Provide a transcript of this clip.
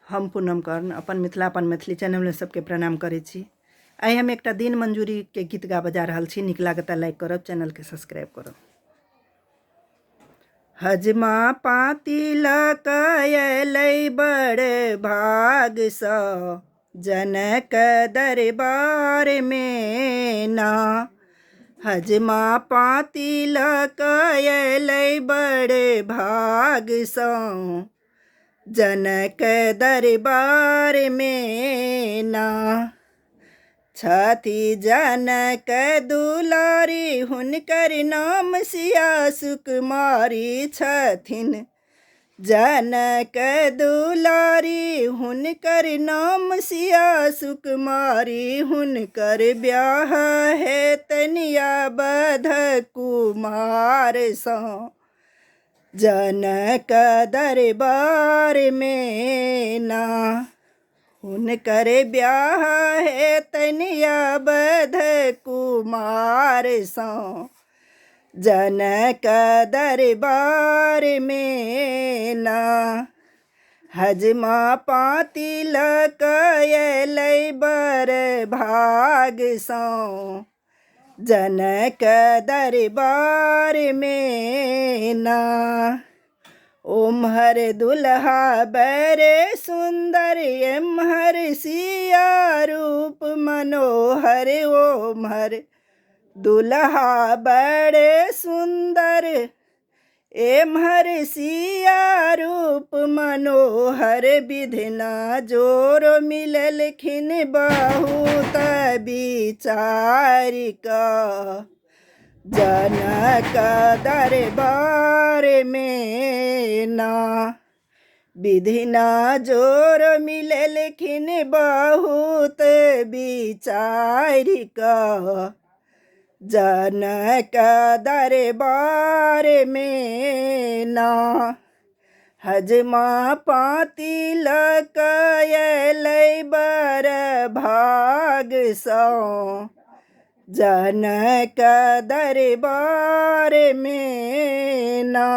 हम पूनम कर्ण अपन मिथिला अपन मैथिली चैनलमे सबके प्रणाम करै छी। आइ हम एकटा दिन मंजूरीके गीत गाबऽ जा रहल छी। नीक लागत तऽ लाइक करब, चैनलके सब्सक्राइब करब। हजमा पाती लऽ कऽ अयलै बड़ भागसँ जनक दरबारमे ना। हजमा पाती लऽ कऽ अयलै बड़ भागसँ जनक दरबारमे ना। छथि जनक दुलारी हुनकर नाम सिया सुकुमारी छथिन। जनक दुलारी हुनकर नाम सिया सुकुमारी हुनकर ब्याह हेतनि अवध कुमारसँ जनक दरबारमे ना। हुनकर ब्याह हेतनि अवध कुमारसँ जनक दरबारमे ना। हजमा पाँती लऽ कऽ अयलै बड़ भागसँ जनक दरबारमे ना। ओम्हर दुल्हा बड़े सुन्दर एम्हर सिया रूप मनोहर। ओम्हर दुल्हा बड़े सुन्दर एम्हर सिया रूप मनोहर। विधना जोर मिललखिन बहुत विचारि कऽ जनक दरबारमे ना। विधिना जोर मिललखिन बहुत विचारि कऽ जनक दरबारमे ना। हजमा पाँती लऽ कऽ अयलै बड़ भागसँ जनक दरबारमे ना।